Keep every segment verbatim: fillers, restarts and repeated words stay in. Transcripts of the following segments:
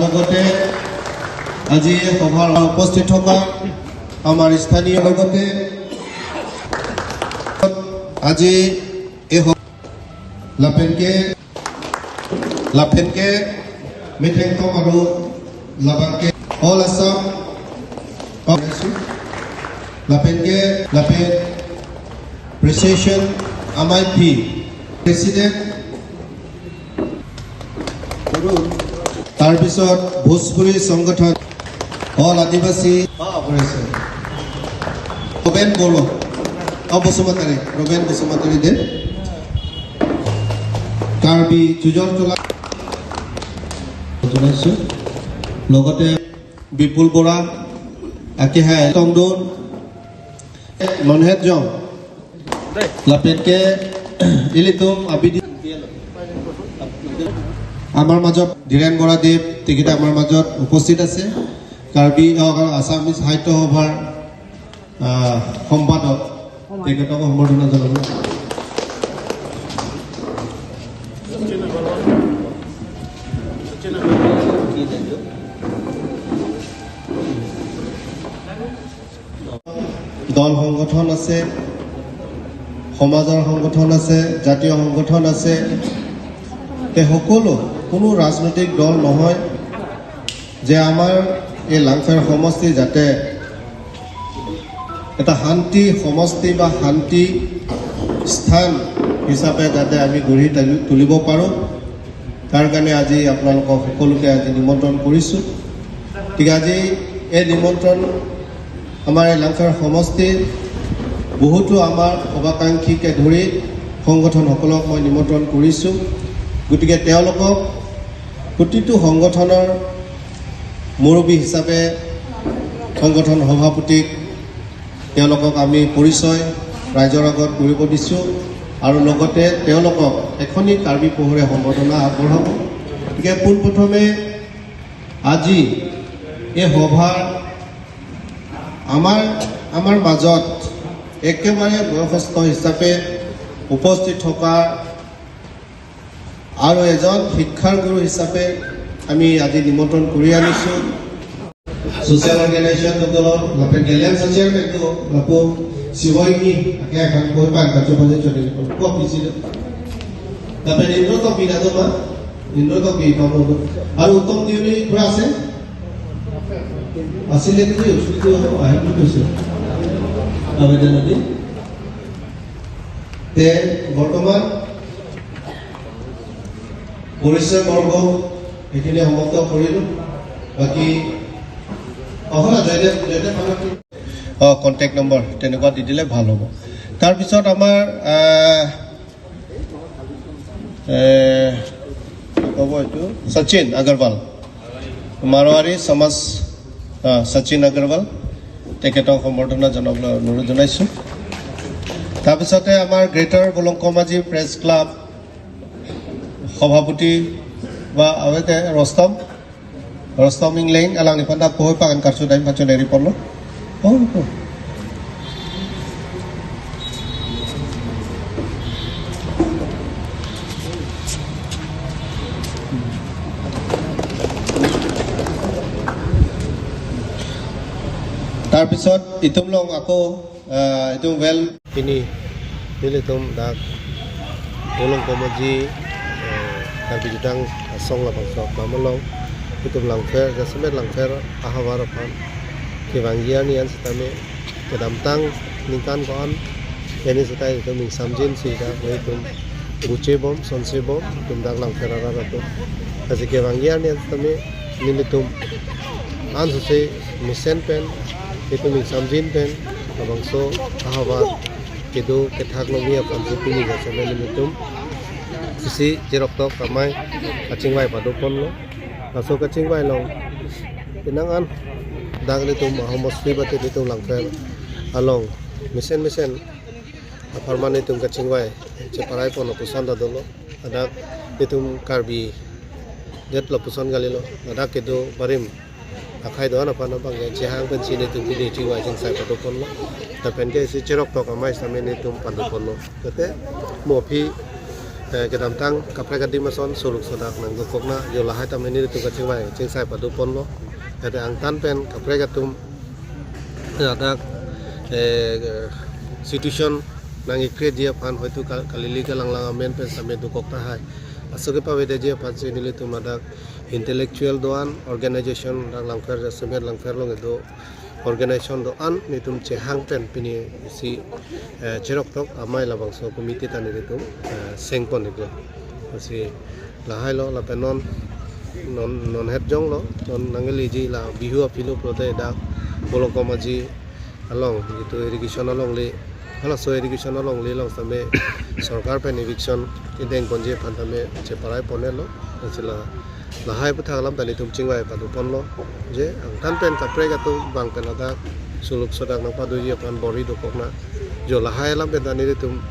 লগতে আজি এই সভাত উপস্থিত থকা আমাৰ স্থানীয়, লগতে আজি এই স-, lapen ke, lapen ke methengtong aru labang ke All Assam Congress, lapen ke, lapen Precision Amaipi, President, তাৰপিছত ভোজপুৰী সংগঠন, অল আদিবাসী, অ, কৰিছে। ৰবেন বড়ো, অ, বসুমতাৰী, ৰবেন বসুমতাৰী দেৱ, কাৰ্বি চুজৰ চোলা জনাইছো। লগতে বিপুল বৰা, আকেহাই টংডুন, ননহেট জং, lapen ke ilitum abidi আমাৰ মাজত ধীৰেন বৰা দেৱ, তেখেতে আমাৰ মাজত উপস্থিত আছে। কাৰ্বি, আহ, আছামিজ সাহিত্য সভাৰ, আহ, সম্পাদক, তেখেতকো সম্বৰ্ধনা জনালোঁ। দল সংগঠন আছে, সমাজৰ সংগঠন আছে, জাতীয় সংগঠন আছে। তে সকলো, কোনো ৰাজনৈতিক দল নহয় যে আমাৰ এই লাংফেৰ সমষ্টি যাতে এটা শান্তি সমষ্টি বা শান্তি স্থান হিচাপে যাতে আমি গঢ়ি তুলি-, তুলিব পাৰোঁ, তাৰ কাৰণে আজি আপোনালোকক সকলোকে আজি নিমন্ত্ৰণ কৰিছোঁ। গতিকে আজি এই নিমন্ত্ৰণ আমাৰ এই লাংফেৰ সমষ্টিৰ বহুতো আমাৰ শুভাকাংক্ষীকে ধৰি সংগঠনসকলক মই নিমন্ত্ৰণ কৰিছোঁ। গতিকে তেওঁলোকক প্ৰতিটো সংগঠনৰ মুৰব্বী হিচাপে সংগঠন সভাপতিক তেওঁলোকক আমি পৰিচয় ৰাইজৰ আগত কৰিব দিছোঁ আৰু লগতে তেওঁলোকক এখনি কাৰ্বি পহুৱাই সম্বৰ্ধনা আগবঢ়াব। গতিকে পোনপ্ৰথমে আজি এই সভাৰ আমাৰ, আমাৰ মাজত একেবাৰে বয়সস্থ হিচাপে উপস্থিত থকা আৰু এজন শিক্ষাৰ গুৰু হিচাপে আমি আজি নিমন্ত্ৰণ কৰি আনিছোঁ। ছ'চিয়েল অৰ্গেনাইজেশ্যন দলৰ, lapen ke LAMPS chairman to, lapu Sivoini, ake akan koi pan kacho paje chode, kok isi do. Lapen Indro Tokbi na do ma, Indro Tokbi pa mo do. Aru Uttom Deuri pura ase? Asile ke tu, tu aham tu se. Abedan adi. Te, বৰ্তমান পৰিচয় পৰ্ব এইখিনি সমাপ্ত কৰিলোঁ। বাকী, অ, হয়, জয়দেৱ, জয়দেৱ আমাক কি, অ, কণ্টেক্ট নম্বৰ তেনেকুৱা দি দিলে ভাল হ'ব। তাৰপিছত আমাৰ, আহ, এ, কি ক'ব এইটো? শচীন আগৰৱাল, মাৰোৱাৰী সমাজ, আহ, শচীন আগৰৱাল, তেখেতক সম্বৰ্ধনা জনাবলৈ অনুৰোধ জনাইছোঁ। তাৰপিছতে আমাৰ গ্ৰেটাৰ বুলংকমাজি প্ৰেছ ক্লাব সভাপতি বা আগতে ৰস্তম, Rostom Engleng, alangliphan dak pahoi pakan karsu daim pachun dari ponlo. Oh, oh. Tarpisot itum along ako, eh, itum well. Pini, nelitum dak Bulongkomaji, eh, Karbi Jutang Asong labangso aklam along, itum Langpher, jasemet Langpher ahavar aphan kevangji arni an setame kedamtang ningkan ko-an, eni seta itum ingsamjinsi dak, itum buche bom, sonse bom, itum dak Langpher arat atum. Lasi kevangji arni an setame nelitum ansose mesen pen, itum ingsamjin pen, labangso ahavar kedo kethak longji aphan si pini jasemet nelitum isi cheroktok amei kachingvai pado ponlo. Laso kachingvai along penang an dak nelitum ahomos free bate nelitum Langpher along mesen mesen apharman nelitum kachingvai cheparai pon lapuson ta dolo. Ladak nelitum Karbi det lapuson kalilo. Ladak kedo barim akhei do-an aphan abang ke chehang pensi nelitum pini chingvai chingsai pado ponlo. Lapen ke isi cheroktok amei setame nelitum pado ponlo. Tangte mo aphi Eh, kedamtang kaprek adim ason suluk sodak nangdokokna, jo lahai tame nelitum kachingvai chingsai padoponlo. Ete angtan pen kaprek atum ladak, eh, situation nang-ikreji aphan hoitu ka-, kalili kalanglang amen pen same dokok tahai. Laso kepavedeji aphansi nelitum ladak intellectual do-an, organization, dak Langpher, jasemet Langpher along kedo organization do-an nelitum chehang pen pini isi, eh, cheroktok amei labangso committee ta nelitum, eh, sengpon iklo. Lasi lahailo lapen non, non, non het jonglo, non nangliji la Bihu aphi lo pulote dak Bolokom Aji along, itum irrigation alongle, halaso irrigation alongle along tame sorkar pen eviction kedengponji aphan tame cheparai ponelo. Lasi la lahai aputhak alam ta nelitum chingvai padoponlo. Je angtan pen kaprek atum bang pen ladak suluk sodak nangpadoji aphan bor-i dokokna. Jo lahai alam pen ta nelitum,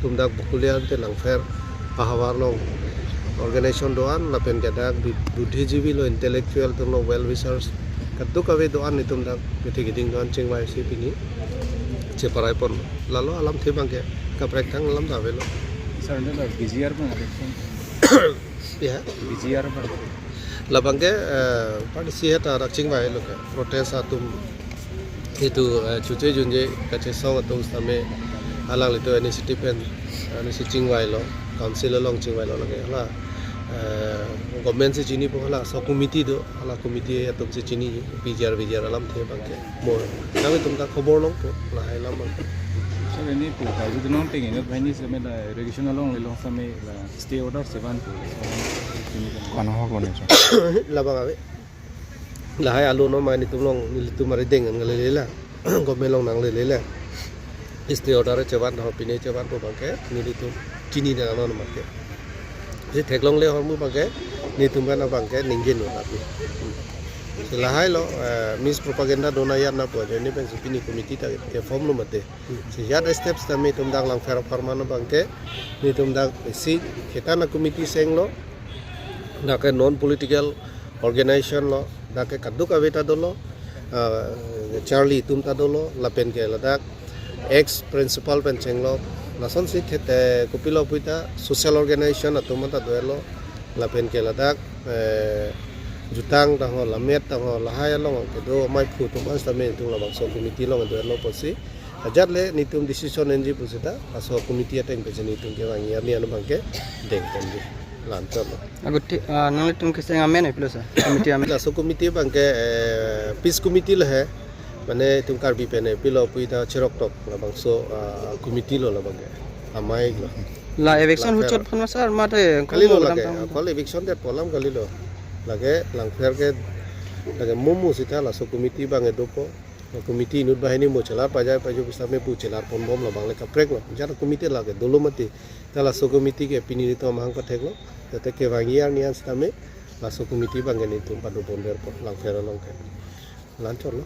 tum dak Bokolia te Langpher ahavar along organization do-an lapen ke dak bu-, buddhijivi lo, intellectual atum lo, well wishers kadokave do-an nelitum dak kethe keding do-an chingvaisi pini cheparai pon. Lalo alamthe abangke kaprek thang alam ta avelo. Sir, ante la B G R abang election. Ya. B G R abang. Labangke, eh, party si heta rak chingvailo ke. Protest atum itum, eh, chuche junje kachesong atum sitame alanglitum initiative pen, eh, nisi chingvailo. Council along chingvailo lake. Hala, eh, government si chinipo, hala sub committee do, hala committee atum si chini, B G R, B G R alamthe abangke. Mo, nanglitum ta khobor longpo, lahai alam abang. Sir, ini pu, kalau itu nong pengen, ini sitame la irrigation alongle along sitame la stay order chevanpo. Kono ahok lo ne, sir? Labang ave. Lahai alo no ma nelitum along, nelitum arideng nanglele la. Government along nanglele la. Stay order chevan ho, pine chevanpo abangke nelitum chinine nang non abangke. Si theklongle ahormu abangke nelitum kan abangke ningje non api. Si lahailo, eh, mispropaganda dona yar napo ajoine pensi pini committee ta keform lo mate. Si ajat step sitame itum dak Langpher apharman abangke nelitum dak isi ketana committee senglo, dak ke non political organization lo, dak ke kadokave ta dolo, ah, charli atum ta dolo, lapen ke ladak ex principal pen chenglo, lasonsi thet, eh, kopilo puita social organization atum ta dolo, lapen ke ladak, eh, jutang tangho, lammet tangho, lahai along kedo amei aphu atum an sitame itum labangso committee along dolo pusi. Ajat le nelitum decision enji pusita, laso committee ateng pen si nelitum kevangji arni an abangke dengponji. La-anchotlo. Aguti, ah, nanglitum keseng amen epilo, sir? Committee amen. Laso committee abangke, eh, peace committee lo he. Mane itum Karbi pen epilo puita cheroktok labangso, ah, committee lo labangke. Amei lo. La eviction Langpher huchot aphan ma, sir, mate kalilo kono lake, kedamtang? Akol eviction detpo alam kalilo. Lake Langpher ke, lake mumu sita laso committee abangke dopo. Committee inut banghini mo chelar pajai paju pusitame pu chelar ponbom, labang le kaprek lo. Ajat committee lake dolo mati. Ta laso committee ke pini nelitum amahang patheklo. Jate kevangji arni an sitame laso committee abangke nelitum padopon derpo Langpher along ke. La-anchotlo.